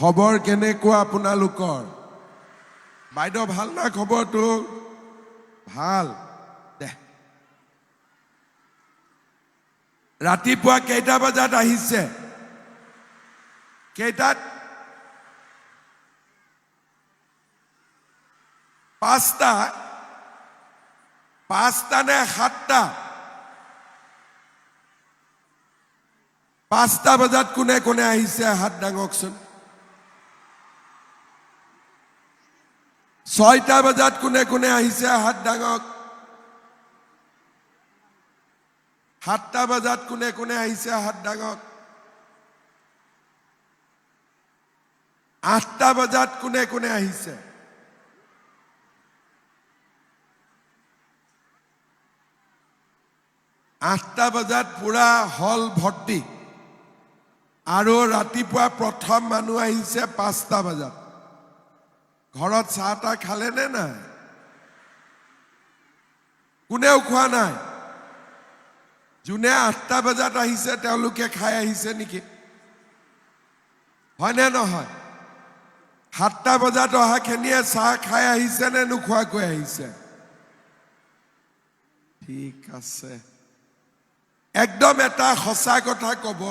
খবৰ কেনেকুৱা আপোনালোকৰ? বাইদেউ ভাল না খবৰটো? ভাল দে। ৰাতিপুৱা কেইটা বজাত আহিছে? কেইটাত? পাঁচটা? পাঁচটা নে সাতটা? পাঁচটা বজাত কোনে কোনে আহিছে হাত ডাঙকচোন। ছয়টা বজাত কোনে কোনে আহিছে হাত ডাঙক। সাতটা বজাত কোনে কোনে আহিছে হাত ডাঙক। আঠটা বজাত কোনে কোনে আহিছে? আঠটা বজাত পুৰা হল ভৰ্তি। আৰু ৰাতিপুৱা প্ৰথম মানুহ আহিছে পাঁচটা বজাত। ঘৰত চাহ তাহ খালে নে নাই? কোনেও খোৱা নাই? যোনে আঠটা বজাত আহিছে তেওঁলোকে খাই আহিছে নেকি? হয়নে নহয়? সাতটা বজাত অহাখিনিয়ে চাহ খাই আহিছে নে নোখোৱাকৈ আহিছে? ঠিক আছে। একদম এটা সঁচা কথা ক'ব,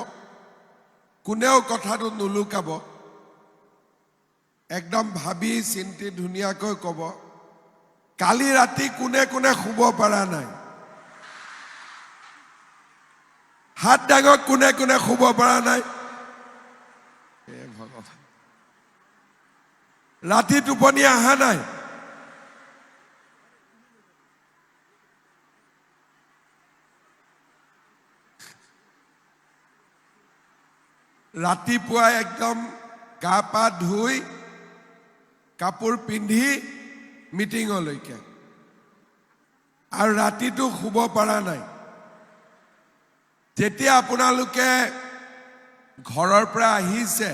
কোনেও কথাটো নুলুকাব, একদম ভাবি চিন্তি ধুনীয়াকৈ ক'ব। কালি ৰাতি কোনে কোনে শুব পৰা নাই? হাত ডাঙক, কোনে কোনে শুব পৰা নাই? হে ভগৱান, ৰাতি টোপনি অহা নাই? ৰাতিপুৱা একদম গা পা ধুই কাপোৰ পিন্ধি মিটিঙলৈকে, আৰু ৰাতিটো শুব পৰা নাই। যেতিয়া আপোনালোকে ঘৰৰ পৰা আহিছে,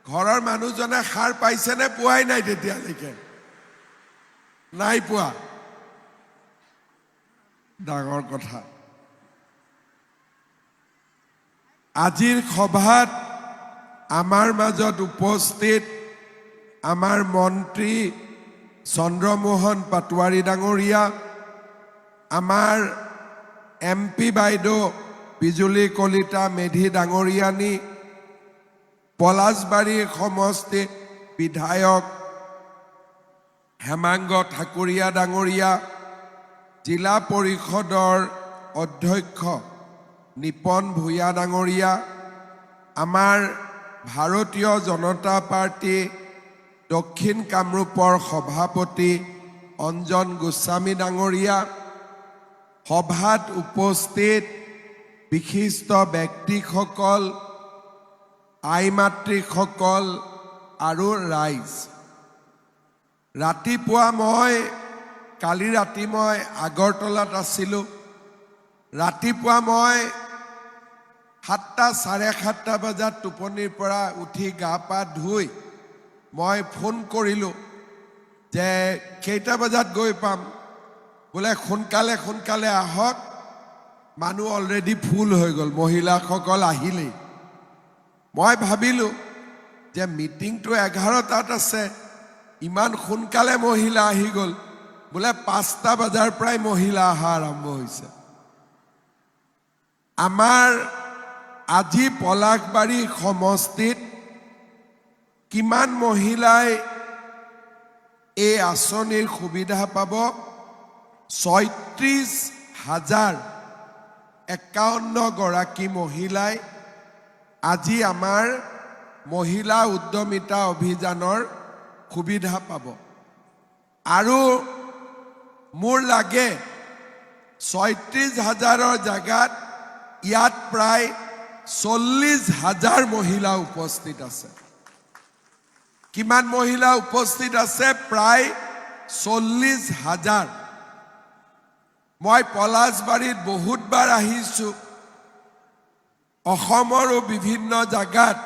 ঘৰৰ মানুহজনে সাৰ পাইছেনে পোৱাই নাই তেতিয়ালৈকে? নাই পোৱা। ডাঙৰ কথা। আজিৰ সভাত আমাৰ মাজত উপস্থিত আমাৰ মন্ত্ৰী চন্দ্ৰমোহন পাটোৱাৰী ডাঙৰীয়া, আমাৰ এম পি বাইদেউ বিজুলী কলিতা মেধি ডাঙৰীয়ানী, পলাশবাৰী সমষ্টিৰ বিধায়ক হেমাংগ ঠাকুৰীয়া ডাঙৰীয়া, জিলা পৰিষদৰ অধ্যক্ষ নিপন ভূঞা ডাঙৰীয়া, আমাৰ ভাৰতীয় জনতা পাৰ্টি দক্ষিণ কামৰূপৰ সভাপতি অঞ্জন গোস্বামী ডাঙৰীয়া, সভাত উপস্থিত বিশিষ্ট ব্যক্তিসকল, আই মাতৃসকল আৰু ৰাইজ। ৰাতিপুৱা মই কালি ৰাতি মই আগৰতলাত আছিলোঁ। ৰাতিপুৱা মই সাতটা চাৰে সাতটা বজাত টোপনিৰ পৰা উঠি গা পা ধুই মই ফোন কৰিলোঁ যে কেইটা বজাত গৈ পাম। বোলে সোনকালে সোনকালে আহক, মানুহ অলৰেডি ফুল হৈ গ'ল, মহিলাসকল আহিলেই। মই ভাবিলোঁ যে মিটিংটো 11টাত আছে, ইমান সোনকালে মহিলা আহি গ'ল। বোলে 5টা বজাৰ পৰাই মহিলা অহা আৰম্ভ হৈছে। আমাৰ আজি পলাশবাৰী সমষ্টিত কিমান মহিলাই এই আঁচনিৰ সুবিধা পাব? 36,051 গৰাকী মহিলাই আজি আমাৰ মহিলা উদ্যমিতা অভিযানৰ সুবিধা পাব। আৰু মোৰ লাগে 36,000ৰ জেগাত ইয়াত প্ৰায় 40,000 মহিলা উপস্থিত আছে। কিমান মহিলা উপস্থিত আছে? প্ৰায় 40,000। মই পলাশবাৰীত বহুতবাৰ আহিছোঁ, অসমৰো বিভিন্ন জাগাত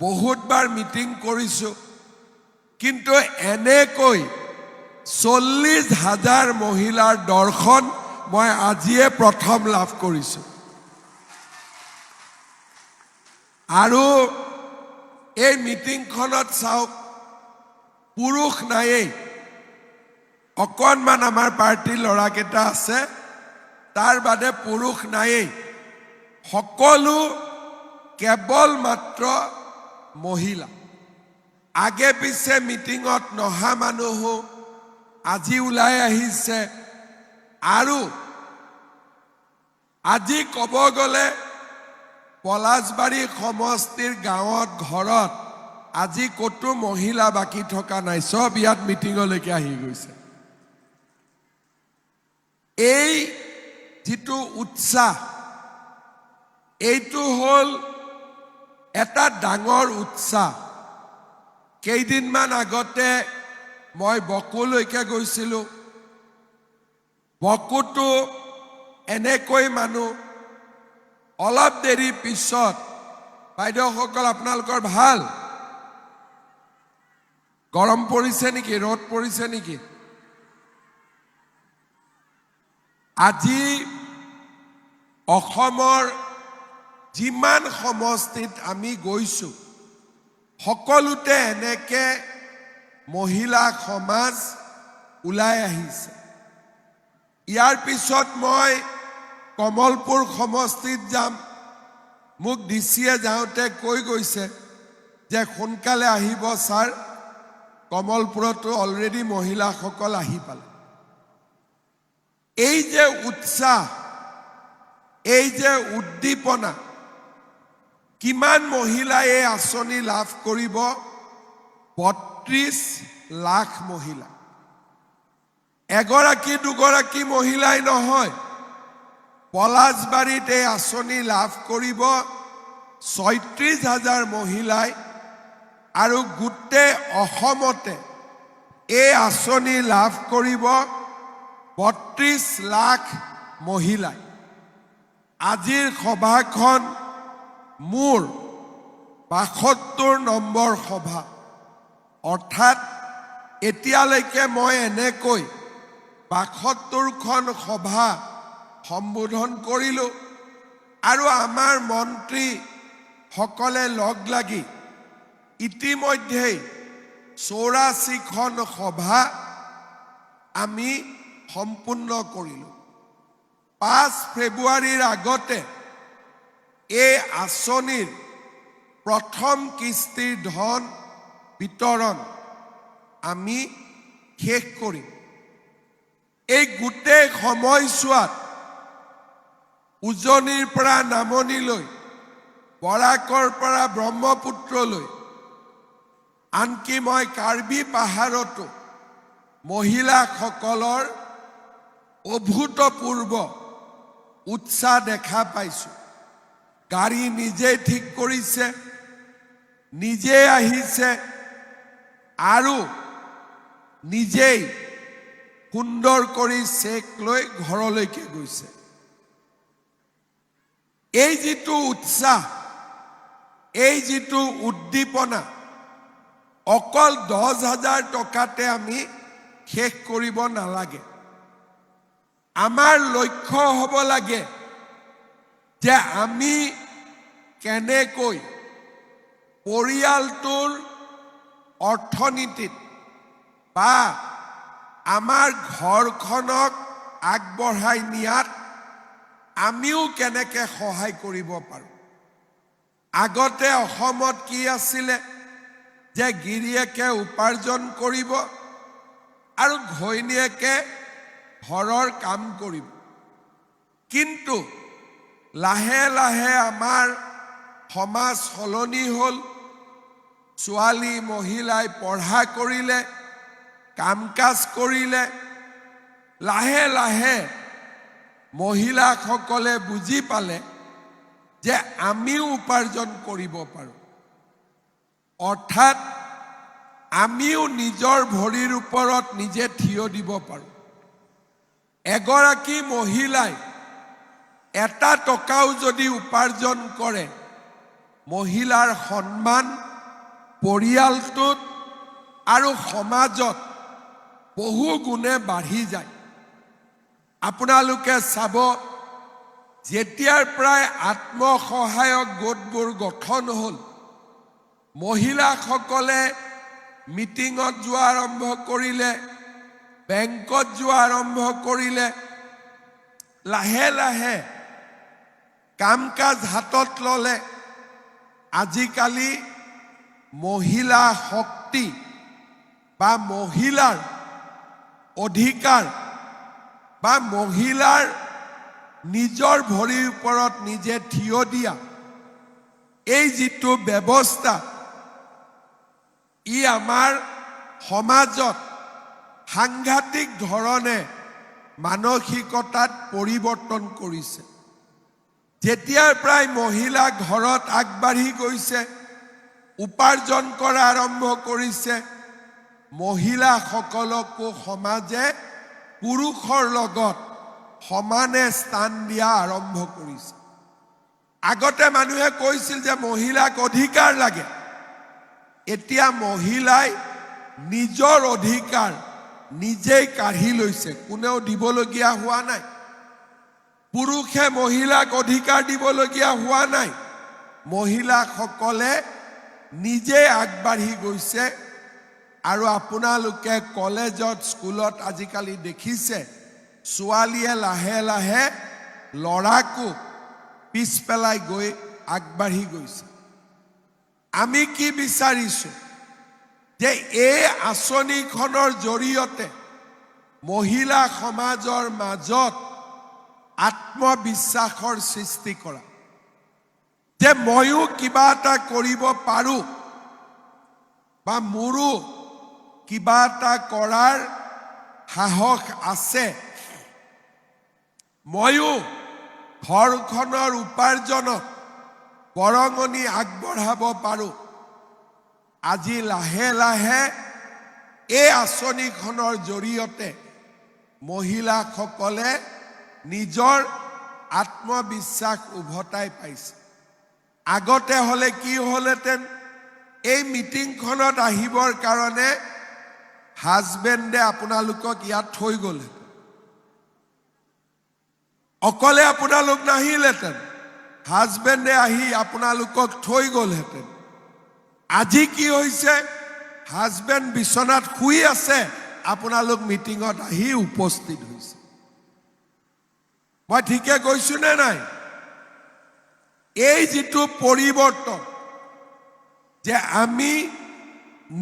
বহুতবাৰ মিটিং কৰিছোঁ, কিন্তু এনেকৈ 40,000 মহিলাৰ দৰ্শন মই আজিয়ে প্ৰথম লাভ কৰিছোঁ। আৰু এই মিটিংখনত চাওক, পুৰুষ নায়েই। অকণমান আমাৰ পাৰ্টীৰ ল'ৰাকেইটা আছে, তাৰ বাদে পুৰুষ নায়েই। সকলো কেৱল মাত্ৰ মহিলা। আগে পিছে মিটিঙত নহা মানুহো আজি ওলাই আহিছে। আৰু আজি ক'ব গ'লে পলাশবাৰী সমষ্টিৰ গাঁৱত, ঘৰত আজি ক'তো মহিলা বাকী থকা নাই, চব ইয়াত মিটিঙলৈকে আহি গৈছে। এই যিটো উৎসাহ, এইটো হ'ল এটা ডাঙৰ উৎসাহ। কেইদিনমান আগতে মই বকোলৈকে গৈছিলোঁ। বকোতো এনেকৈ মানুহ। অলপ দেৰি পিছত, বাইদেউসকল, আপোনালোকৰ ভাল? গৰম পৰিছে নেকি? ৰ'দ পৰিছে নেকি? আজি অসমৰ যিমান সমষ্টিত আমি গৈছো, সকলোতে এনেকে মহিলা সমাজ ওলাই আহিছে। ইয়াৰ পিছত মই কমলপুৰ সমষ্টিত যাম। মোক ডি চিয়ে যাওঁতে কৈ গৈছে যে সোনকালে আহিব ছাৰ, কমলপুৰতো অলৰেডি মহিলাসকল আহি পালে। এই যে উৎসাহ, এই যে উদ্দীপনা, কিমান মহিলাই এই আঁচনি লাভ কৰিব? 32 লাখ মহিলা। এগৰাকী দুগৰাকী মহিলাই নহয়, পলাশবাৰীত এই আঁচনি লাভ কৰিব 36 হাজাৰ মহিলাই আৰু গোটেই অসমতে এই আঁচনি লাভ কৰিব 32 লাখ মহিলাই। আজিৰ সভাখন মোৰ 72 নম্বৰ সভা। অৰ্থাৎ এতিয়ালৈকে মই এনেকৈ 72খন সভা সম্বোধন কৰিলোঁ আৰু আমাৰ মন্ত্ৰীসকলে লগ লাগি ইতিমধ্যেই 84খন সভা আমি সম্পূৰ্ণ কৰিলোঁ। 5 ফেব্ৰুৱাৰীৰ আগতে এই আঁচনিৰ প্ৰথম কিস্তিৰ ধন বিতৰণ আমি শেষ কৰিম। এই গোটেই সময়ছোৱাত উজনিৰ পৰা নামনিলৈ, বৰাকৰ পৰা ব্ৰহ্মপুত্ৰলৈ, আনকি মই কাৰ্বি পাহাৰতো মহিলাসকলৰ অভূতপূৰ্ব উৎসাহ দেখা পাইছোঁ। গাড়ী নিজে ঠিক কৰিছে, নিজে আহিছে আৰু নিজেই সুন্দৰ কৰি চেক লৈ ঘৰলৈকে গৈছে। এই যিটো উৎসাহ, এই যিটো উদ্দীপনা, অকল 10 হাজাৰ টকাতে আমি শেষ কৰিব নালাগে। আমাৰ লক্ষ্য হ'ব লাগে যে আমি কেনেকৈ পৰিয়ালটোৰ অৰ্থনীতিত বা আমাৰ ঘৰখনক আগবঢ়াই নিয়াত আমিও কেনেকে সহায় কৰিব পাৰোঁ। আগতে অসমত কি আছিলে যে গিৰিয়েকে উপাৰ্জন কৰিব আৰু ঘৈণীয়েকে ঘৰৰ কাম কৰিব। কিন্তু লাহে লাহে আমাৰ সমাজ সলনি হ'ল। ছোৱালী, মহিলাই পঢ়া কৰিলে, কাম কাজ কৰিলে। লাহে লাহে মহিলাসকলে বুজি পালে যে আমিও উপাৰ্জন কৰিব পাৰোঁ, অৰ্থাৎ আমিও নিজৰ ভৰিৰ ওপৰত নিজে থিয় দিব পাৰোঁ। এগৰাকী মহিলাই এটা টকাও যদি উপাৰ্জন কৰে, মহিলাৰ সন্মান পৰিয়ালটোত আৰু সমাজত বহু গুণে বাঢ়ি যায়। আপোনালোকে চাব, যেতিয়াৰ পৰাই আত্মসহায়ক গোটবোৰ গঠন হ'ল মহিলাসকলে মিটিঙত যোৱা আৰম্ভ কৰিলে, বেংকত যোৱা আৰম্ভ কৰিলে, লাহে লাহে কাম কাজ হাতত ল'লে। আজিকালি মহিলা শক্তি বা মহিলাৰ অধিকাৰ বা মহিলাৰ নিজৰ ভৰিৰ ওপৰত নিজে থিয় দিয়া এই যিটো ব্যৱস্থা, ই আমাৰ সমাজত সাংঘাতিক ধৰণে মানসিকতাত পৰিৱৰ্তন কৰিছে। যেতিয়াৰ পৰাই মহিলা ঘৰত আগবাঢ়ি গৈছে, উপাৰ্জন কৰা আৰম্ভ কৰিছে, মহিলাসকলকো সমাজে পুৰুষৰ লগত সমানে স্থান দিয়া আৰম্ভ কৰিছে। আগতে মানুহে কৈছিল যে মহিলাক অধিকাৰ লাগে। এতিয়া মহিলাই নিজৰ অধিকাৰ নিজেই কাঢ়ি লৈছে, কোনেও দিবলগীয়া হোৱা নাই। পুৰুষে মহিলাক অধিকাৰ দিবলগীয়া হোৱা নাই, মহিলাসকলে নিজে আগবাঢ়ি গৈছে। আৰু আপোনালোকে কলেজত, স্কুলত আজিকালি দেখিছে, ছোৱালীয়ে লাহে লাহে ল'ৰাকো পিছ পেলাই গৈ আগবাঢ়ি গৈছে। আমি কি বিচাৰিছো যে এই আঁচনিখনৰ জৰিয়তে মহিলা সমাজৰ মাজত আত্মবিশ্বাসৰ সৃষ্টি কৰা, যে ময়ো কিবা এটা কৰিব পাৰোঁ বা মোৰো কিবা এটা কৰাৰ সাহস আছে, ময়ো ঘৰখনৰ উপাৰ্জনত বৰঙণি আগবঢ়াব পাৰোঁ। আজি লাহে লাহে এই আঁচনিখনৰ জৰিয়তে মহিলাসকলে নিজৰ আত্মবিশ্বাস উভতাই পাইছে। আগতে হ'লে কি হ'লহেঁতেন? এই মিটিংখনত আহিবৰ কাৰণে হাজবেণ্ডে আপোনালোকক ইয়াত থৈ গ'লহেঁতেন, অকলে আপোনালোক নাহিলহেঁতেন, হাজবেণ্ডে আহি আপোনালোকক থৈ গ'লহেঁতেন। আজি কি হৈছে? হাজবেণ্ড বিচনাত শুই আছে, আপোনালোক মিটিঙত আহি উপস্থিত হৈছে। মই ঠিকে কৈছো নে নাই? এই যিটো পৰিৱৰ্তন যে আমি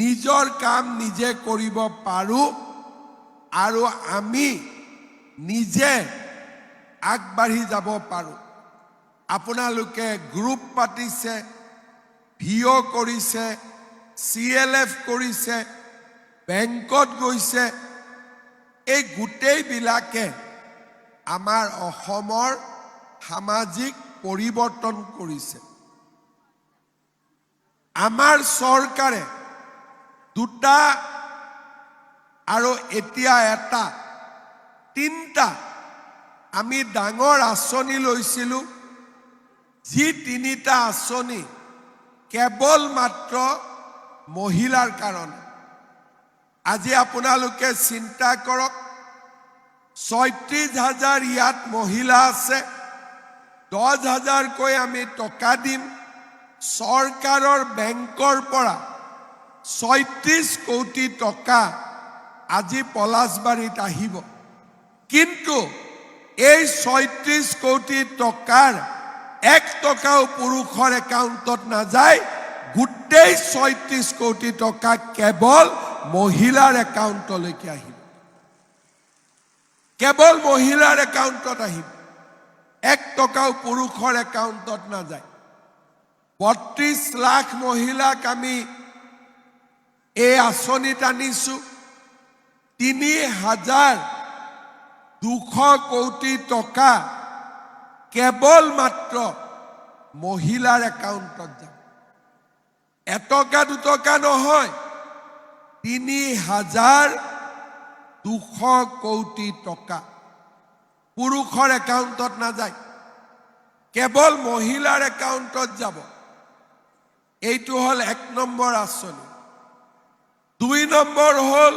নিজৰ কাম নিজে কৰিব পাৰোঁ আৰু আমি নিজে আগবাঢ়ি যাব পাৰোঁ। আপোনালোকে গ্ৰুপ পাতিছে, ভিঅ' কৰিছে, চিএলএফ কৰিছে, বেংকত গৈছে, এই গোটেইবিলাকে আমাৰ অসমৰ সামাজিক পৰিৱৰ্তন কৰিছে। আমাৰ চৰকাৰে দুটা আৰু এতিয়া এটা, তিনিটা আমি ডাঙৰ আঁচনি লৈছিলোঁ, যি তিনিটা আঁচনি কেৱল মাত্ৰ মহিলাৰ কাৰণে। আজি আপোনালোকে চিন্তা কৰক, 36 হাজাৰ ইয়াত মহিলা আছে, 10 হাজাৰকৈ আমি টকা দিম। চৰকাৰৰ বেংকৰ পৰা 36 কোটি টকা আজি পলাশবাৰীত আহিব। কিন্তু এই 36 কোটি টকাৰ 1 টকাও পুৰুষৰ একাউণ্টত নাযায়। গোটেই 36 কোটি টকা কেৱল মহিলাৰ একাউণ্টলৈকে আহিব, কেৱল মহিলাৰ একাউণ্টত আহিব, 1 টকাও পুৰুষৰ একাউণ্টত নাযায়। 32 লাখ মহিলাক আমি এই আঁচনিত আনিছো। 3200 কোটি টকা কেৱল মাত্ৰ মহিলাৰ একাউণ্টত যাব। এটকা দুটকা নহয়, 3200 কোটি টকা পুৰুষৰ একাউণ্টত নাযায়, কেৱল মহিলাৰ একাউণ্টত যাব। এইটো হ'ল 1 নম্বৰ আঁচনি। 2 নম্বৰ হ'ল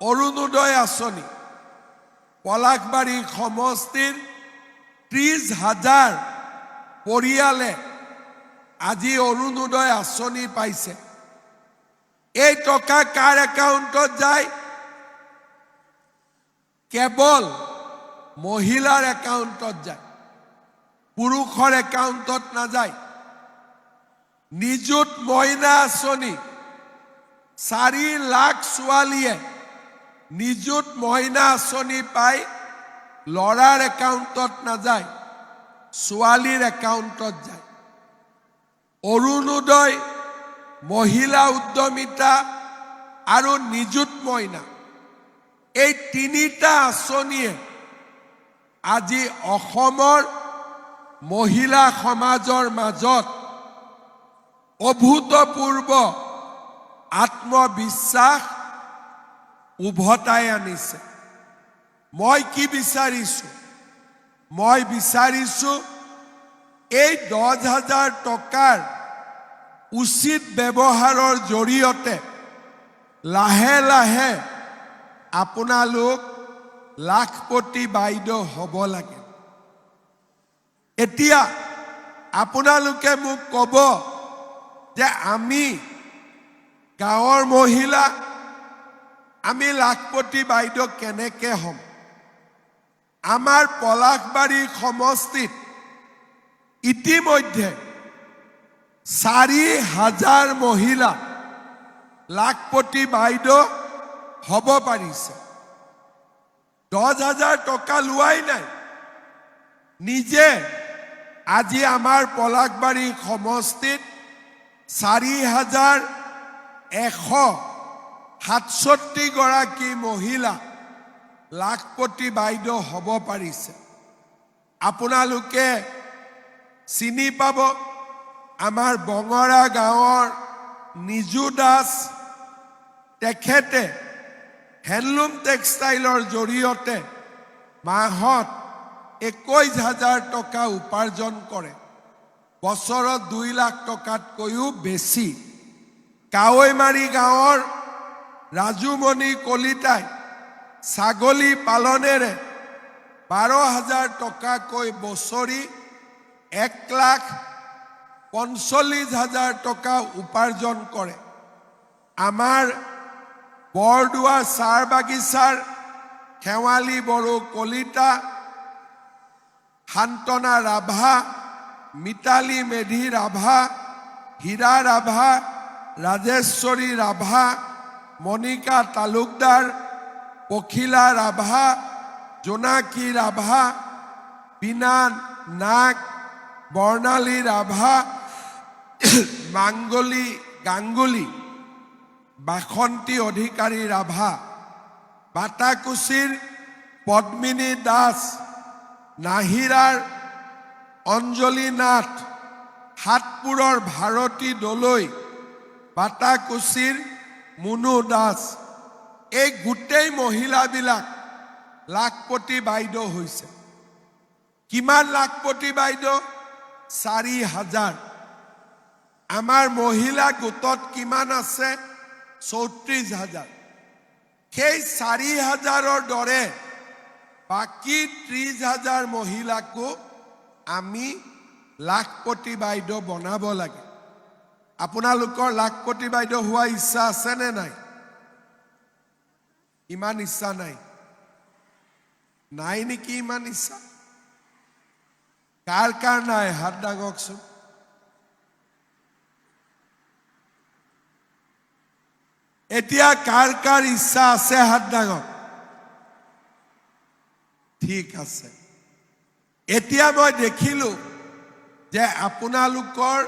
অৰুণোদয় আঁচনি। পলাশবাৰী সমষ্টিৰ 30 হাজাৰ পৰিয়ালে আজি অৰুণোদয় আঁচনি পাইছে। এই টকা কাৰ একাউণ্টত যায়? কেৱল মহিলাৰ একাউণ্টত যায়, পুৰুষৰ একাউণ্টত নাযায়। নিযুত মইনা আঁচনি, 4 লাখ ছোৱালীয়ে নিযুত মইনা আঁচনি পাই। ল'ৰাৰ একাউণ্টত নাযায়, ছোৱালীৰ একাউণ্টত যায়। অৰুণোদয়, মহিলা উদ্যমিতা আৰু নিযুত মইনা, এই তিনিটা আঁচনিয়ে আজি অসমৰ মহিলা সমাজৰ মাজত অভূতপূৰ্ব আত্মবিশ্বাস উভতাই আনিছে। মই কি বিচাৰিছো? মই বিচাৰিছো এই 10,000 টকাৰ উচিত ব্যৱহাৰৰ জৰিয়তে লাহে লাহে আপোনালোক লাখপতি বাইদেউ হ'ব লাগে। এতিয়া আপোনালোকে মোক ক'ব যে আমি গাঁৱৰ মহিলা, আমি লাখপতি বাইদেউ কেনেকে হ'ম? আমাৰ পলাশবাৰী সমষ্টিত ইতিমধ্যে 4,000 মহিলা লাখপতি বাইদেউ হ'ব পাৰিছে। 10,000 টকা লোৱাই নাই, নিজে আজি আমাৰ পলাশবাৰী সমষ্টিত 4,167 গৰাকী মহিলা লাখপতি বাইদেউ হ'ব পাৰিছে। আপোনালোকে চিনি পাব, আমাৰ বঙৰা গাঁৱৰ নিজু দাস, তেখেতে হেণ্ডলুম টেক্সটাইলৰ জৰিয়তে মাহত 21,000 টকা উপাৰ্জন কৰে, বছৰত 2 লাখ টকাতকৈও বেছি। কাৱৈমাৰী গাঁৱৰ ৰাজুমণি কলিতাই ছাগলী পালনেৰে 12,000 টকাকৈ বছৰি 1,45,000 টকা উপাৰ্জন কৰে। আমাৰ বৰদোৱা চাহ বাগিচাৰ শেৱালী বড়ো কলিতা, সান্তনা ৰাভা, মিতালী মেধি ৰাভা, হীৰা ৰাভা, ৰাজেশ্বৰী ৰাভা, মণিকা তালুকদাৰ, পখিলা ৰাভা, জোনাকী ৰাভা, বীণা নাগ, বৰ্ণালী ৰাভা, মাংগলী গাংগুলী, বাসন্তী অধিকাৰী ৰাভা, বাটাকুচিৰ পদ্মিনী দাস, নাহিৰাৰ অঞ্জলি নাথ, সাতপুৰৰ ভাৰতী দলৈ, বাটাকুচিৰ মুনু দাস, এই গোটেই মহিলাবিলাক লাখপতি বাইদেউ হৈছে। কিমান লাখপতি বাইদেউ? 4,000। আমাৰ মহিলা গোটত কিমান আছে? 34,000। সেই 4,000ৰ দৰে বাকী 30,000 মহিলাকো আমি লাখপতি বাইদেউ বনাব লাগে। আপোনালোকৰ লাখপতি বাইদেউ হোৱা ইচ্ছা আছেনে নাই? ইমান ইচ্ছা নাই? নাই নেকি ইমান ইচ্ছা? কাৰ কাৰ নাই, হাত দাঙকচোন। এতিয়া কাৰ কাৰ ইচ্ছা আছে, হাত দাঙক। ঠিক আছে। এতিয়া মই দেখিলো যে আপোনালোকৰ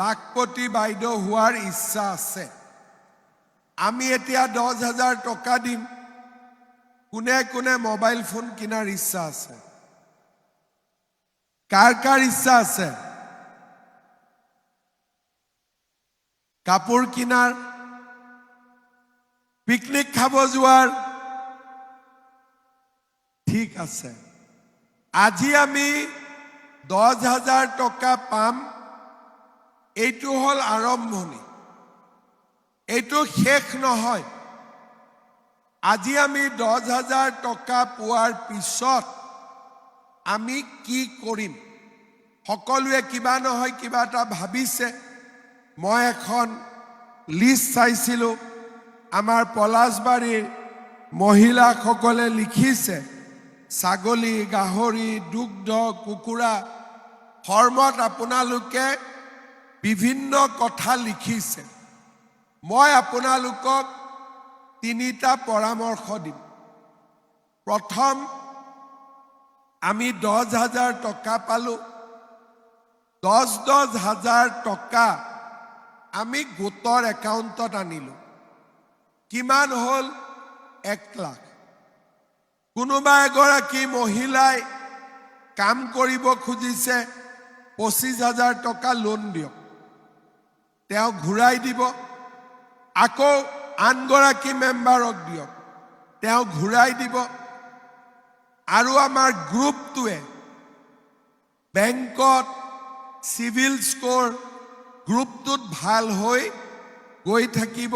লাখপতি বাইদেউ হোৱাৰ ইচ্ছা আছে। আমি এতিয়া 10,000 টকা দিম। কোনে কোনে মোবাইল ফোন কিনাৰ ইচ্ছা আছে? কাৰ কাৰ ইচ্ছা আছে কাপোৰ কিনাৰ, পিকনিক খাব যোৱাৰ? ঠিক আছে। আজি আমি 10,000 টকা পাম। এইটো হ'ল আৰম্ভণি, এইটো শেষ নহয়। আজি আমি 10,000 টকা পোৱাৰ পিছত আমি কি কৰিম? সকলোৱে কিবা নহয় কিবা এটা ভাবিছে। মই এখন লিষ্ট চাইছিলোঁ, আমাৰ পলাশবাৰীৰ মহিলাসকলে লিখিছে ছাগলী, গাহৰি, দুগ্ধ, কুকুৰা। ফৰ্মত আপোনালোকে বিভিন্ন কথা লিখিছে। মই আপোনালোকক তিনিটা পৰামৰ্শ দিম। প্ৰথম, আমি 10,000 টকা পালোঁ। 10-10 হাজাৰ টকা আমি গোটৰ একাউণ্টত আনিলোঁ। কিমান হ'ল? 1 লাখ। কোনোবা এগৰাকী মহিলাই কাম কৰিব খুজিছে, 25,000 টকা লোন দিয়ক, তেওঁ ঘূৰাই দিব। আকৌ আনগৰাকী মেম্বাৰক দিয়ক, তেওঁ ঘূৰাই দিব। আৰু আমাৰ গ্ৰুপটোৱে বেংকত চিবিল স্ক'ৰ গ্ৰুপটোত ভাল হৈ গৈ থাকিব,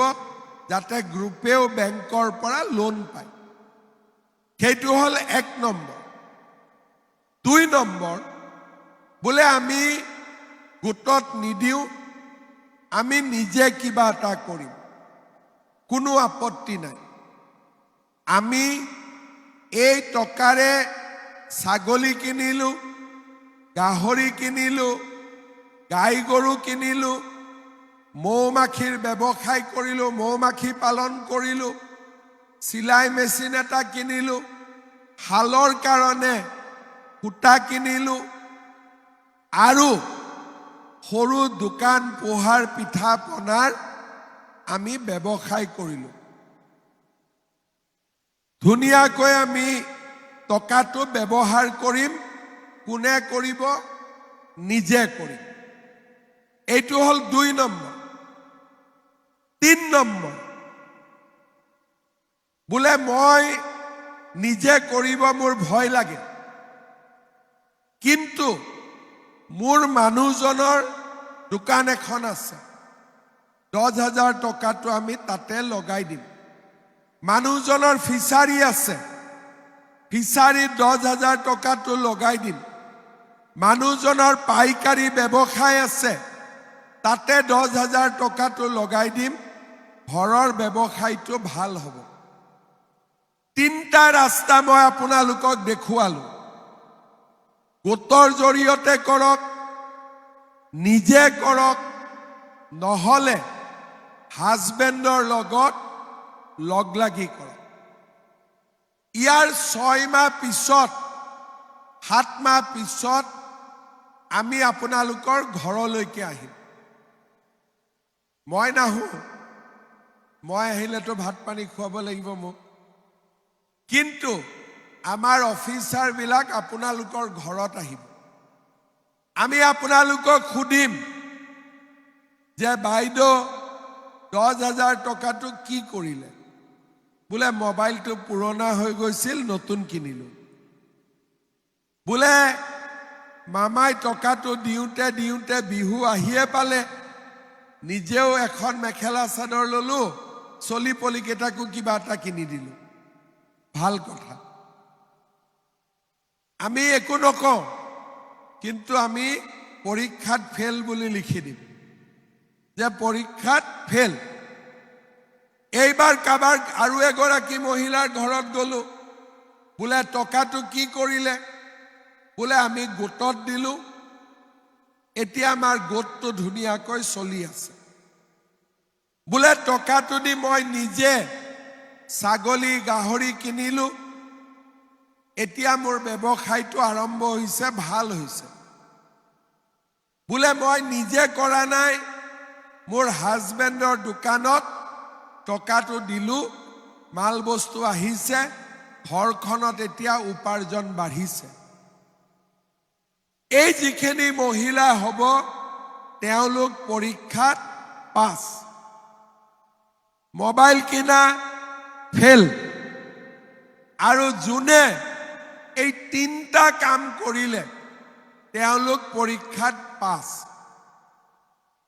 যাতে গ্ৰুপেও বেংকৰ পৰা লোন পায়। সেইটো হ'ল 1 নম্বৰ। 2 নম্বৰ, বোলে আমি গোটত নিদিওঁ, আমি নিজে কিবা এটা কৰিম, কোনো আপত্তি নাই। আমি এই টকাৰে ছাগলী কিনিলোঁ, গাহৰি কিনিলোঁ, গাই গৰু কিনিলোঁ, মৌ মাখিৰ ব্যৱসায় কৰিলোঁ, মৌ মাখি পালন কৰিলোঁ, চিলাই মেচিন এটা কিনিলোঁ, শালৰ কাৰণে সূতা কিনিলোঁ আৰু সৰু দোকান পোহাৰ, পিঠা পনাৰ আমি ব্যৱসায় কৰিলোঁ। ধুনীয়াকৈ আমি টকাটো ব্যৱহাৰ কৰিম। কোনে কৰিব? নিজে কৰিম। এইটো হ'ল 2 নম্বৰ। 3 নম্বৰ, বোলে মই নিজে কৰিব মোৰ ভয় লাগে, কিন্তু মোৰ মানুহজনৰ দোকান এখন আছে, 10,000 টকাটো আমি তাতে লগাই দিম। মানুহজনৰ ফিচাৰী আছে, ফিচাৰীত 10,000 টকাটো লগাই দিম। মানুহজনৰ পাইকাৰী ব্যৱসায় আছে, তাতে 10,000 টকাটো লগাই দিম। ঘৰৰ ব্যৱসায়টো ভাল হ'ব। তিনিটা ৰাস্তা মই আপোনালোকক দেখুৱালো। গোটৰ জৰিয়তে কৰক, নিজে কৰক, নহ'লে হাজবেণ্ডৰ লগত লগ লাগি কৰক। ইয়াৰ 6 মাহ পিছত, 7 মাহ পিছত আমি আপোনালোকৰ ঘৰলৈকে আহিম। মই নাহোঁ, মই আহিলেতো ভাত পানী খুৱাব লাগিব মোক। কিন্তু আমাৰ অফিচাৰবিলাক আপোনালোকৰ ঘৰত আহিব। আমি আপোনালোকক সুধিম যে বাইদেউ, 10,000 টকাটো কি কৰিলে? বোলে মোবাইলটো পুৰণা হৈ গৈছিল, নতুন কিনিলোঁ। বোলে মামাই টকাটো দিওঁতে দিওঁতে বিহু আহিয়ে পালে, নিজেও এখন মেখেলা চাদৰ ললো, চলি পলিকেইটাকো কিবা এটা কিনি দিলো। ভাল কথা, আমি একো নকওঁ, কিন্তু আমি পৰীক্ষাত ফেইল বুলি লিখি দিম যে পৰীক্ষাত ফেইল। এইবাৰ কাৰোবাৰ আৰু এগৰাকী মহিলাৰ ঘৰত গলো, বোলে টকাটো কি কৰিলে? বোলে আমি গোটত দিলো, এতিয়া আমাৰ গোটটো ধুনীয়াকৈ চলি আছে। বোলে টকাটো দি মই নিজে ছাগলী, গাহৰি কিনিলো, এতিয়া মোৰ ব্যৱসায়টো আৰম্ভ হৈছে, ভাল হৈছে। বোলে মই নিজে কৰা নাই, মোৰ হাজবেণ্ডৰ দোকানত টকাটো দিলো, মাল বস্তু আহিছে, ঘৰখনত এতিয়া উপাৰ্জন বাঢ়িছে। এই যিখিনি মহিলা হ'ব, তেওঁলোক পৰীক্ষাত পাছ। মোবাইল কিনা ফেইল। আৰু যোনে এই তিনিটা কাম কৰিলে, তেওঁলোক পৰীক্ষাত পাছ।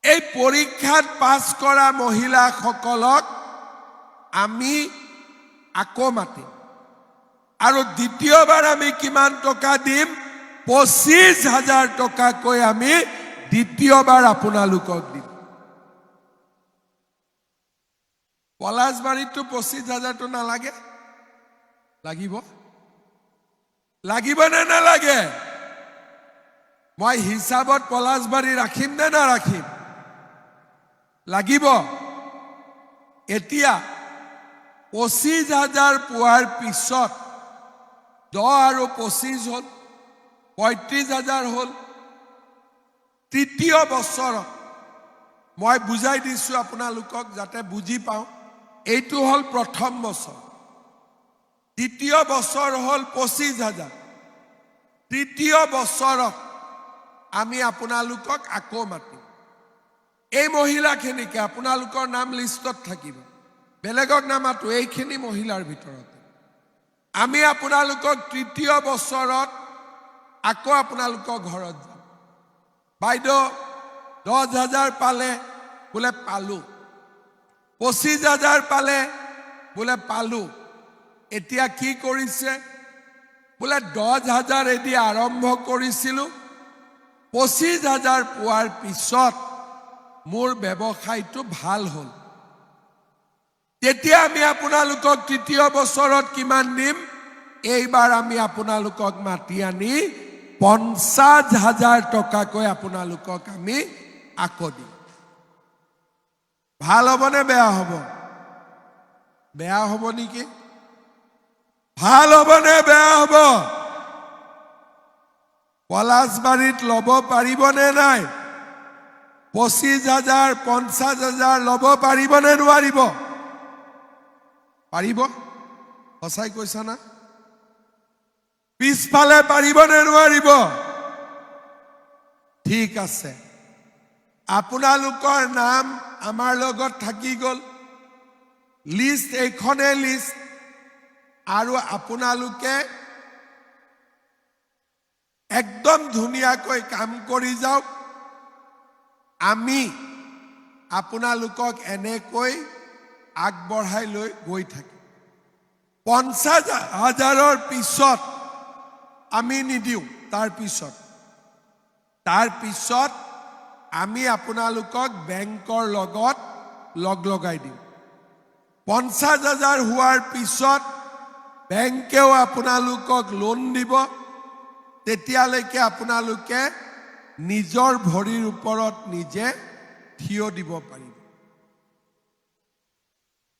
এই পৰীক্ষাত পাছ কৰা মহিলাসকলক আমি আকৌ মাতিম আৰু দ্বিতীয়বাৰ আমি কিমান টকা দিম? 25,000 টকাকৈ আমি দ্বিতীয়বাৰ আপোনালোকক দিম। পলাশবাৰীততো 25,000টো নালাগে, লাগিব? লাগিব নে নালাগে? মই হিচাপত পলাশবাৰী ৰাখিম নে নাৰাখিম? লাগিব। এতিয়া 25,000 পোৱাৰ পিছত 10 আৰু 25 হ'ল 35,000 হ'ল। তৃতীয় বছৰত মই বুজাই দিছোঁ আপোনালোকক যাতে বুজি পাওঁ। এইটো হ'ল প্ৰথম বছৰ, দ্বিতীয় বছৰ হ'ল 25,000। তৃতীয় বছৰত আমি আপোনালোকক আকৌ মাতিম। এই মহিলাখিনিকে, আপোনালোকৰ নাম লিষ্টত থাকিব, বেলেগক নামাতো, এইখিনি মহিলাৰ ভিতৰতে আমি আপোনালোকক তৃতীয় বছৰত আকৌ আপোনালোকৰ ঘৰত যাম। বাইদেউ, 10,000 পালে? বোলে পালো। 25,000 পালে? বোলে পালো। এতিয়া কি কৰিছে? বোলে 10,000 এদি আৰম্ভ কৰিছিলোঁ, 25,000 পোৱাৰ পিছত মোৰ ব্যৱসায়টো ভাল হ'ল। তেতিয়া আমি আপোনালোকক তৃতীয় বছৰত কিমান দিম? এইবাৰ আমি আপোনালোকক মাতি আনি 50,000 টকাকৈ আপোনালোকক আমি আকৌ দিম। ভাল হ'বনে বেয়া হ'ব? বেয়া হ'ব নেকি? ভাল হ'বনে বেয়া হ'ব? পলাশবাৰীত ল'ব পাৰিবনে নাই? 25,000, 50,000 ল'ব পাৰিবনে নোৱাৰিব? পাৰিব? সঁচাই কৈছা না? পিছফালে পাৰিবনে নোৱাৰিব? ঠিক আছে, আপোনালোকৰ নাম আমাৰ লগত থাকি গ'ল, লিষ্ট এইখনে লিষ্ট। আৰু আপোনালোকে একদম ধুনীয়াকৈ কাম কৰি যাওক। আমি আপোনালোকক এনেকৈ আগবঢ়াই লৈ গৈ থাকিম। 50,000ৰ পিছত আমি নিদিওঁ, তাৰপিছত আমি আপোনালোকক বেংকৰ লগত লগ লগাই দিম। 50,000 হোৱাৰ পিছত বেংকেও আপোনালোকক লোন দিব। তেতিয়ালৈকে আপোনালোকে নিজৰ ভৰিৰ ওপৰত নিজে থিয় দিব পাৰিব।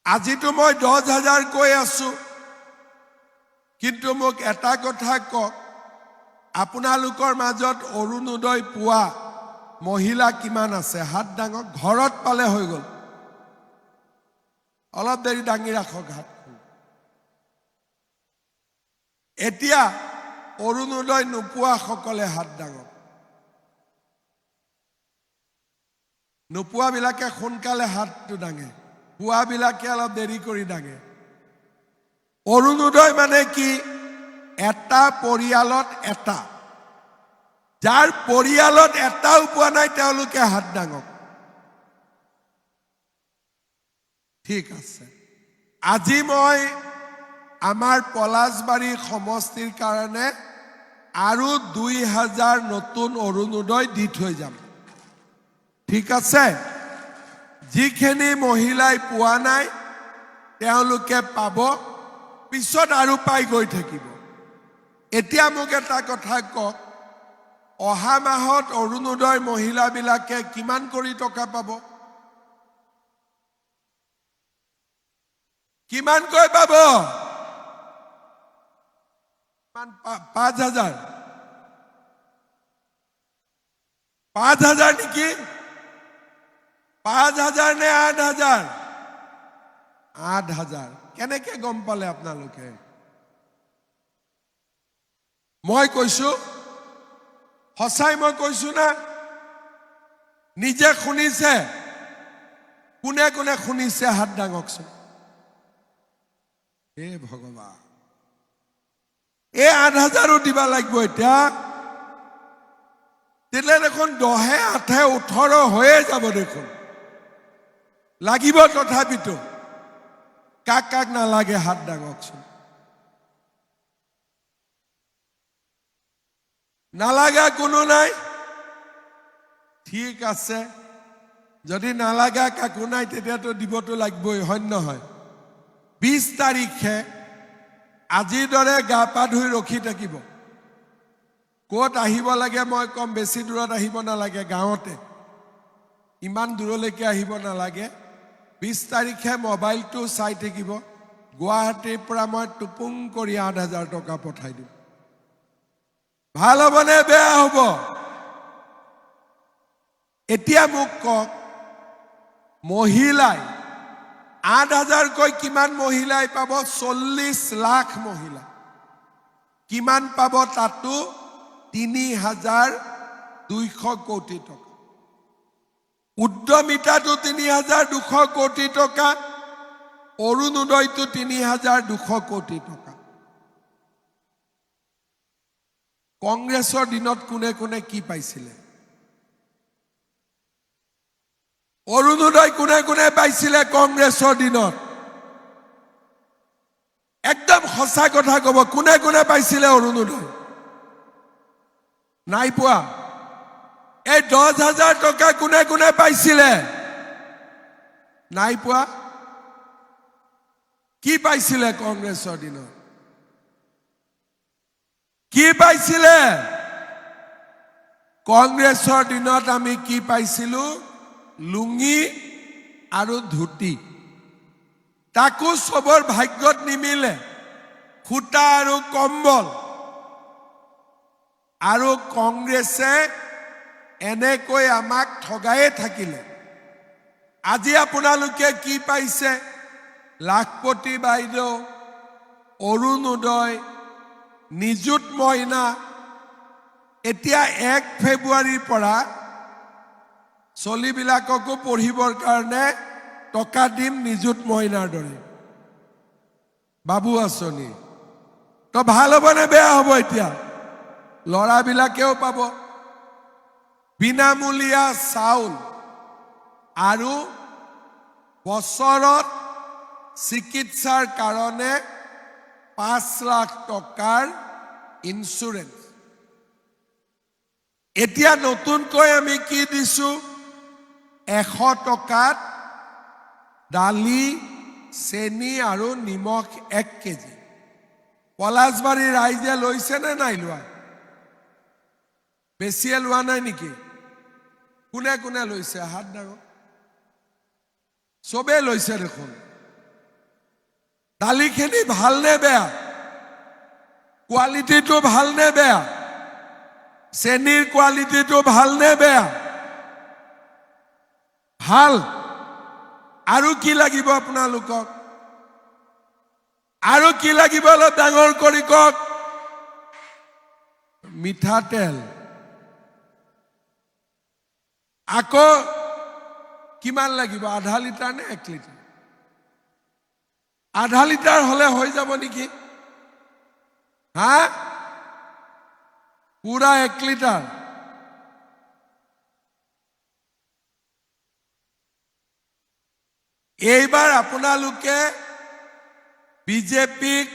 আজিতো মই 10,000 কৈ আছো, কিন্তু মোক এটা কথা কওক, আপোনালোকৰ মাজত অৰুণোদয় পোৱা মহিলা কিমান আছে? হাত ডাঙক। ঘৰত পালে হৈ গ'ল। অলপ দেৰি দাঙি ৰাখক হাতখন। এতিয়া অৰুণোদয় নোপোৱাসকলে হাত ডাঙক। নোপোৱাবিলাকে সোনকালে হাতটো দাঙে, পোৱাবিলাকে অলপ দেৰি কৰি দাঙে। অৰুণোদয় মানে কি? এটা পৰিয়ালত এটা। যাৰ পৰিয়ালত এটাও পোৱা নাই, তেওঁলোকে হাত ডাঙক। ঠিক আছে, আজি মই আমাৰ পলাশবাৰী সমষ্টিৰ কাৰণে আৰু 2000 নতুন অৰুণোদয় দি থৈ যাম। ঠিক আছে, যিখিনি মহিলাই পোৱা নাই তেওঁলোকে পাব, পিছত আৰু পাই গৈ থাকিব। এতিয়া মোক এটা কথা কওক, অহা মাহত অৰুণোদয় মহিলাবিলাকে কিমান কৰি টকা পাব? কিমানকৈ পাব? 5,000? 5,000 নেকি? 5,000 নে 8,000? 8,000। কেনেকে গম পালে আপোনালোকে? মই কৈছো, সঁচাই মই কৈছো না? নিজে শুনিছে? কোনে কোনে শুনিছে হাত ডাঙকচোন। হে ভগৱান, এই 8,000ো দিবা লাগিব এতিয়া। তেতিয়া দেখোন 10 8 18 হৈয়ে যাব দেখোন। লাগিব তথাপিতো। কাক কাক নালাগে হাত ডাঙকচোন। নালাগা কোনো নাই? ঠিক আছে, যদি নালাগা কাকো নাই তেতিয়াতো দিবতো লাগিবই, হয় নহয়? 20 তাৰিখে আজিৰ দৰে গা পা ধুই ৰখি থাকিব। ক'ত আহিব লাগে মই ক'ম, বেছি দূৰত আহিব নালাগে, গাঁৱতে, ইমান দূৰলৈকে আহিব নালাগে। 20 তাৰিখে মোবাইলটো চাই থাকিব, গুৱাহাটীৰ পৰা মই টুপুং কৰি 8,000 টকা পঠাই দিম। ভাল হ'বনে বেয়া হ'ব? এতিয়া মোক কওক, মহিলাই 8,000কৈ কিমান মহিলাই পাব? 40 লাখ মহিলা। কিমান পাব? তাতো 3,200 কোটি টকা। উদ্যমিতাটো 3,200 কোটি টকা, অৰুণোদয়টো 3,200 কোটি টকা। কংগ্ৰেছৰ দিনত কোনে কোনে কি পাইছিলে? অৰুণোদয় কোনে কোনে পাইছিলে কংগ্ৰেছৰ দিনত? একদম সঁচা কথা ক'ব, কোনে কোনে পাইছিলে অৰুণোদয়? নাই পোৱা। এই 10,000 টকা কোনে কোনে পাইছিলে? নাই পোৱা। কি পাইছিলে কংগ্ৰেছৰ দিনত? কি পাইছিলে কংগ্ৰেছৰ দিনত? আমি কি পাইছিলো? লুঙি আৰু ধুতি, তাকো চবৰ ভাগ্যত নিমিলে। সূতা আৰু কম্বল। আৰু কংগ্ৰেছে এনেকৈ আমাক ঠগায়ে থাকিলে। আজি আপোনালোকে কি পাইছে? লাখপতি বাইদেউ, অৰুণোদয়, নিযুত মইনা। এতিয়া 1 ফেব্ৰুৱাৰীৰ পৰা চলিবিলাককো পঢ়িবৰ কাৰণে টকা দিম নিযুত মইনাৰ দৰে, বাবু আঁচনি। তো ভাল হ'ব নে বেয়া হ'ব? এতিয়া ল'ৰাবিলাকেও পাব বিনামূলীয়া চাউল আৰু বছৰত চিকিৎসাৰ কাৰণে 5 লাখ টকাৰ ইঞ্চুৰেঞ্চ। এতিয়া নতুনকৈ আমি কি দিছো? 100 টকাত দালি, চেনি আৰু নিমখ 1 কেজি। পলাশবাৰী ৰাইজে লৈছে নে নাই লোৱা? বেছিয়ে লোৱা নাই নেকি? কোনে কোনে লৈছে হাত ডাঙৰ? চবেই লৈছে দেখোন। দালিখিনি ভালনে বেয়া? কোৱালিটিটো ভালনে বেয়া? চেনিৰ কোৱালিটিটো ভালনে বেয়া? ভাল। আৰু কি লাগিব আপোনালোকক? আৰু কি লাগিব অলপ ডাঙৰ কৰি কওক। মিঠাতেল আকৌ কিমান লাগিব? আধা লিটাৰ নে 1 লিটাৰ? আধা লিটাৰ হলে হৈ যাব নেকি? হা, পুৰা 1 লিটাৰ। এইবাৰ আপোনালোকে বিজেপিক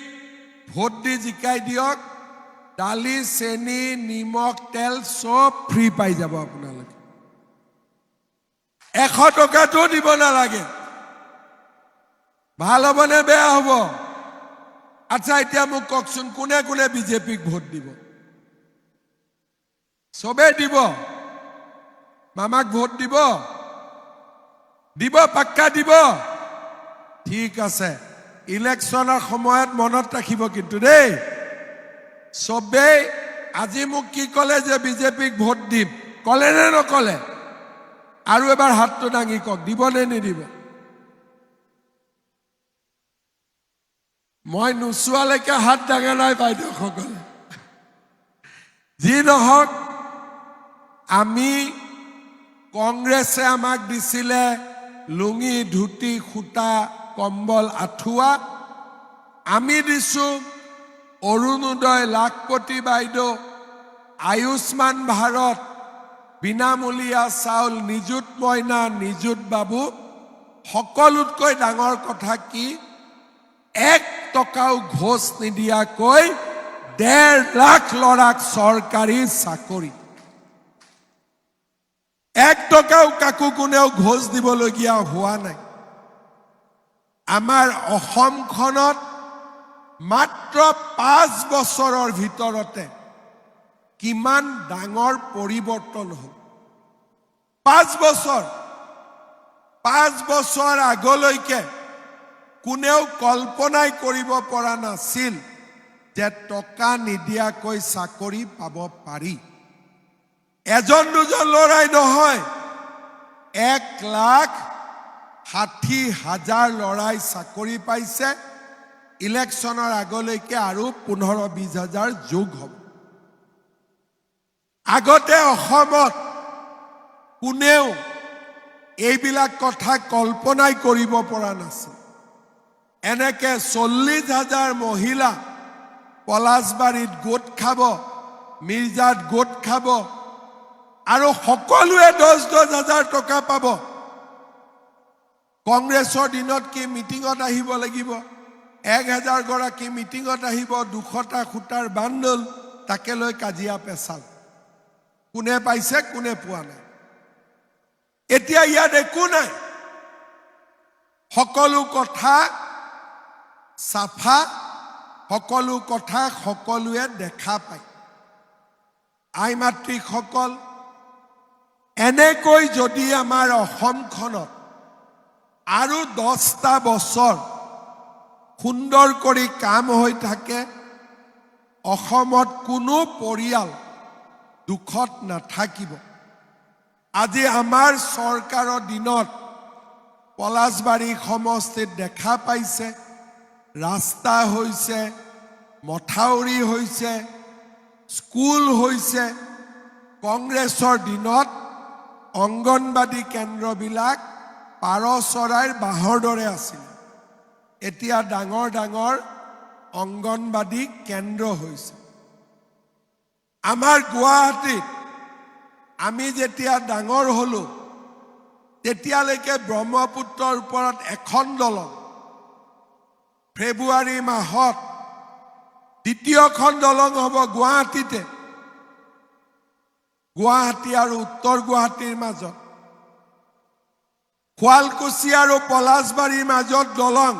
ভোট দি জিকাই দিয়ক, দালি, চেনি, নিমখ, তেল চব ফ্ৰী পাই যাব আপোনালোকে। 100 টকাটো দিব নালাগে। ভাল হ'ব নে বেয়া হ'ব? আচ্ছা, এতিয়া মোক কওকচোন, কোনে কোনে বিজেপিক ভোট দিব? চবেই দিব? মামাক ভোট দিব? দিব, পাক্কা দিব? ঠিক আছে, ইলেকশ্যনৰ সময়ত মনত ৰাখিব কিন্তু দেই চবেই। আজি মোক কি ক'লে যে বিজেপিক ভোট দিম, ক'লে নে নক'লে? আৰু এবাৰ হাতটো দাঙি কওক, দিব নে নিদিব? মই নোচোৱালৈকে হাত দাঙা নাই বাইদেউসকলে। যি নহওক, আমি কংগ্ৰেছে আমাক দিছিলে লুঙি, ধুতি, সূতা, কম্বল, আঁঠুৱা। আমি দিছো অৰুণোদয়, লাখপতি বাইদেউ, আয়ুষ্মান ভাৰত, বিনামূলীয়া চাউল, নিযুত মইনা, নিযুত বাবু। সকলোতকৈ ডাঙৰ কথা কি, 1 টকাও ঘোচ নিদিয়াকৈ 1.5 লাখ ল'ৰাক চৰকাৰী চাকৰি। 1 টকাও কাকো কোনেও ঘোচ দিবলগীয়া হোৱা নাই। আমাৰ অসমখনত মাত্ৰ 5 বছৰৰ ভিতৰতে কিমান ডাঙৰ পৰিৱৰ্তন হ'ল। 5 বছৰ, 5 বছৰ আগলৈকে কোনেও কল্পনাই কৰিব পৰা নাছিল যে টকা নিদিয়াকৈ চাকৰি পাব পাৰি। এজন দুজন ল'ৰাই নহয়, 1,60,000 ল'ৰাই চাকৰি পাইছে। ইলেকশ্যনৰ আগলৈকে আৰু 15-20 হাজাৰ যোগ হ'ব। আগতে অসমত কোনেও এইবিলাক কথা কল্পনাই কৰিব পৰা নাছিল। এনেকে 40 হাজাৰ মহিলা পলাশবাৰীত গোট খাব, মিৰ্জাত গোট খাব আৰু সকলোৱে 10-10 হাজাৰ টকা পাব। কংগ্ৰেছৰ দিনত কি মিটিঙত আহিব লাগিব, 1000 গৰাকী মিটিঙত আহিব, 200টা সূতাৰ বান্দোল, তাকে লৈ কাজিয়া পেচাল, কোনে পাইছে, কোনে পোৱা নাই। এতিয়া ইয়াত একো নাই, সকলো কথা চাফা, সকলো কথা সকলোৱে দেখা পায়। আই মাতৃসকল, এনেকৈ যদি আমাৰ অসমখনত আৰু 10টা বছৰ সুন্দৰ কৰি কাম হৈ থাকে, অসমত কোনো পৰিয়াল দুখত নাথাকিব। আজি আমাৰ চৰকাৰৰ দিনত পলাশবাৰী সমষ্টিত দেখা পাইছে, ৰাস্তা হৈছে, মথাউৰি হৈছে, স্কুল হৈছে। কংগ্ৰেছৰ দিনত অংগনবাদী কেন্দ্ৰবিলাক পাৰ চৰাইৰ বাঁহৰ দৰে আছিল। এতিয়া ডাঙৰ ডাঙৰ অংগনবাদী কেন্দ্ৰ হৈছে। আমাৰ গুৱাহাটীত আমি যেতিয়া ডাঙৰ হলো, তেতিয়ালৈকে ব্ৰহ্মপুত্ৰৰ ওপৰত এখন দলং। ফেব্ৰুৱাৰী মাহত দ্বিতীয়খন দলং হ'ব গুৱাহাটীতে, গুৱাহাটী আৰু উত্তৰ গুৱাহাটীৰ মাজত। শুৱালকুছি আৰু পলাশবাৰীৰ মাজত দলং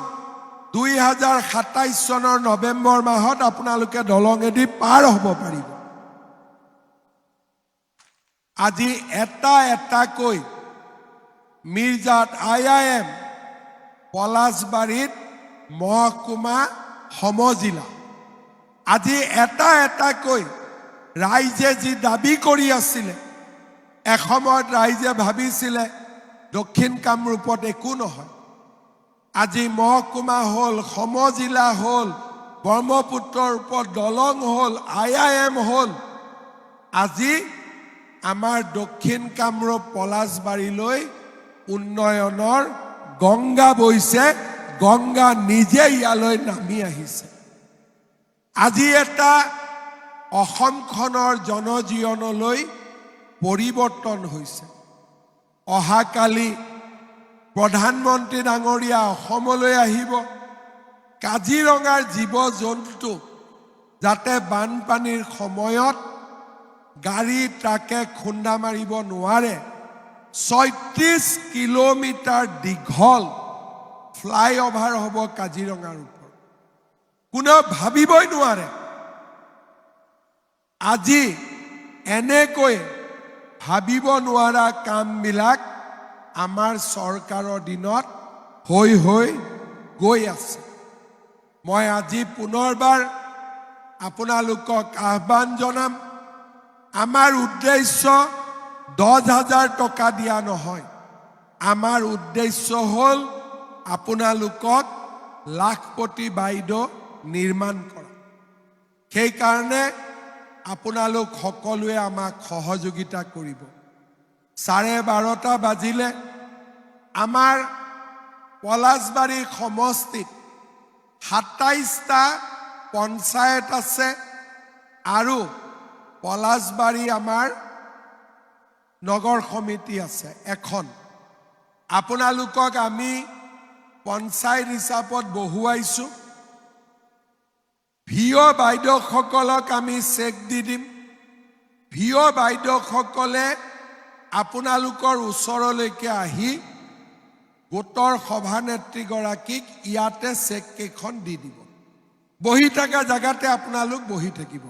2027 চনৰ নৱেম্বৰ মাহত আপোনালোকে দলঙেদি পাৰ হ'ব পাৰিব। আজি এটা এটাকৈ মিৰ্জাত আইআইএম, পলাশবাৰীত মহকুমা সমজিলা। আজি এটা এটাকৈ ৰাইজে যি দাবী কৰি আছিলে, এসময়ত ৰাইজে ভাবিছিলে দক্ষিণ কামৰূপত একো নহয়। আজি মহকুমা হ'ল, সমজিলা হ'ল, ব্ৰহ্মপুত্ৰৰ ওপৰত দলং হ'ল, আইআইএম হ'ল। আজি আমাৰ দক্ষিণ কামৰূপ পলাশবাৰীলৈ উন্নয়নৰ গংগা বৈছে, গংগা নিজে ইয়ালৈ নামি আহিছে। আজি এটা অসমখনৰ জনজীৱনলৈ পৰিৱৰ্তন হৈছে। অহাকালি প্ৰধানমন্ত্ৰী ডাঙৰীয়া অসমলৈ আহিব। কাজিৰঙাৰ জীৱ জন্তু যাতে বানপানীৰ সময়ত গাড়ী ট্ৰাকে খুন্দা মাৰিব নোৱাৰে, 36 কিলোমিটাৰ দীঘল ফ্লাইঅভাৰ হ'ব কাজিৰঙাৰ ওপৰত। কোনেও ভাবিবই নোৱাৰে। আজি এনেকৈ ভাবিব নোৱাৰা কামবিলাক আমাৰ চৰকাৰৰ দিনত হৈ হৈ গৈ আছে। মই আজি পুনৰবাৰ আপোনালোকক আহ্বান জনাম, আমাৰ উদ্দেশ্য 10 হাজাৰ টকা দিয়া নহয়। আমাৰ উদ্দেশ্য হ'ল আপোনালোকক লাখপতি বাইদেউ নিৰ্মাণ কৰা। সেইকাৰণে আপোনালোক সকলোৱে আমাক সহযোগিতা কৰিব। 12:30 বাজিলে। আমাৰ পলাশবাৰী সমষ্টিত 27টা পঞ্চায়ত আছে আৰু পলাশবাৰী আমাৰ নগৰ সমিতি আছে এখন। আপোনালোকক আমি পঞ্চায়ত হিচাপত বহুৱাইছোঁ। ভিঅ' বাইদেউসকলক আমি চেক দি দিম। ভিঅ' বাইদেউসকলে আপোনালোকৰ ওচৰলৈকে আহি গোটৰ সভানেত্ৰীগৰাকীক ইয়াতে চেক কেইখন দি দিব। বহি থকা জেগাতে আপোনালোক বহি থাকিব,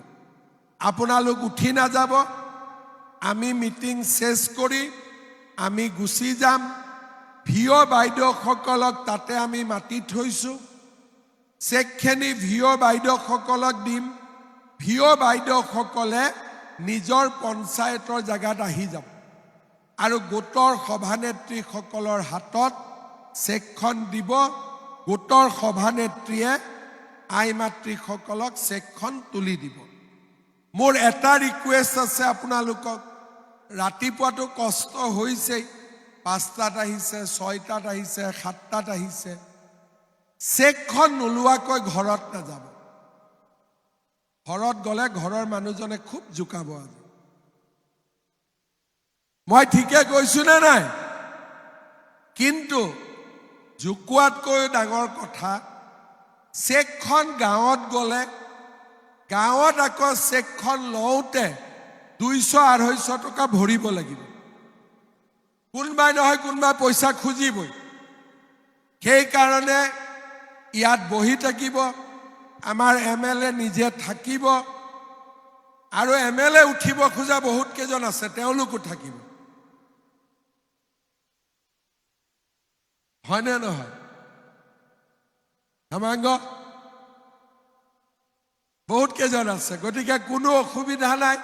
আপোনালোক উঠি নাযাব। আমি মিটিং শেষ কৰি আমি গুচি যাম। ভিঅ' বাইদেউসকলক তাতে আমি মাতি থৈছোঁ। চেকখিনি ভিঅ' বাইদেউসকলক দিম। ভিঅ' বাইদেউসকলে নিজৰ পঞ্চায়তৰ জেগাত আহি যাব আৰু গোটৰ সভানেত্ৰীসকলৰ হাতত চেকখন দিব। গোটৰ সভানেত্ৰীয়ে আই মাতৃসকলক চেকখন তুলি দিব। মোৰ এটা ৰিকুৱেষ্ট আছে আপোনালোকক। ৰাতিপুৱাটো কষ্ট হৈছেই, 5টাত আহিছে, 6টাত আহিছে, 7টাত আহিছে। চেকখন নোলোৱাকৈ ঘৰত নাযাব। ঘৰত গ'লে ঘৰৰ মানুহজনে খুব জোকাব আজি। মই ঠিকে কৈছো নে নাই? কিন্তু জোকোৱাতকৈ ডাঙৰ কথা, চেকখন গাঁৱত গ'লে গাঁৱত আকৌ চেকখন লওঁতে 200 250 টকা ভৰিব লাগিব। কোনোবাই নহয় কোনোবাই পইচা খুজিবই। সেইকাৰণে ইয়াত বহি থাকিব, আমাৰ এমএলএ নিজে থাকিব আৰু এমএলএ উঠিব খোজা বহুত কেইজন আছে, তেওঁলোকো থাকিব। হয়নে নহয় হেমাংগ? বহুত কেইজন আছে, গতিকে কোনো অসুবিধা নাই।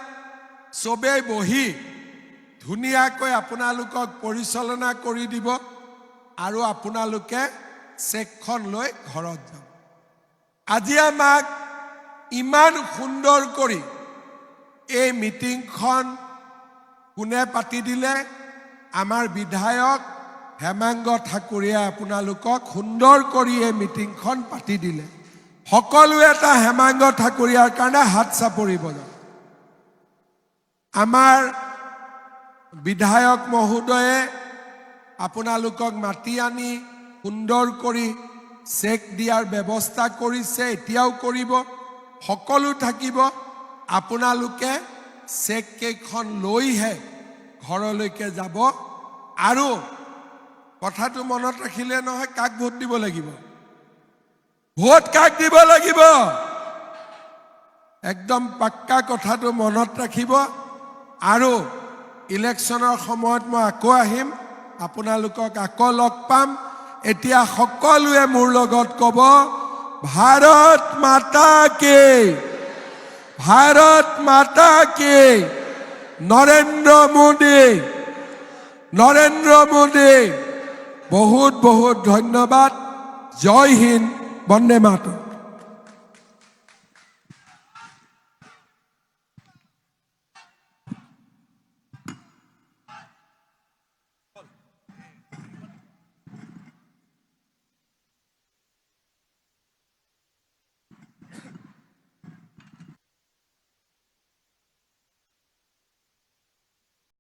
চবেই বহি ধুনীয়াকৈ আপোনালোকক পৰিচালনা কৰি দিব আৰু আপোনালোকে চেকখন লৈ ঘৰত যাব। আজি আমাক ইমান সুন্দৰ কৰি এই মিটিংখন কোনে পাতি দিলে? আমাৰ বিধায়ক হেমাংগ ঠাকুৰীয়াই আপোনালোকক সুন্দৰ কৰি এই মিটিংখন পাতি দিলে। সকলোৱে এটা হেমাংগ ঠাকুৰীয়াৰ কাৰণে হাত চাপৰি বজাওক। আমাৰ বিধায়ক মহোদয়ে আপোনালোকক মাতি আনি সুন্দৰ কৰি চেক দিয়াৰ ব্যৱস্থা কৰিছে, এতিয়াও কৰিব। সকলো থাকিব, আপোনালোকে চেক কেইখন লৈহে ঘৰলৈকে যাব। আৰু কথাটো মনত ৰাখিলে নহয়, কাক ভোট দিব লাগিব? ভোট কাক দিব লাগিব? একদম পাক্কা কথাটো মনত ৰাখিব। আৰু ইলেকশ্যনৰ সময়ত মই আকৌ আহিম, আপোনালোকক আকৌ লগ পাম। এতিয়া সকলোৱে মোৰ লগত ক'ব, ভাৰত মাতা কি, ভাৰত মাতা কি, নৰেন্দ্ৰ মোদী, নৰেন্দ্ৰ মোদী। বহুত বহুত ধন্যবাদ। জয় হিন্দ, বন্দে মাতৰম।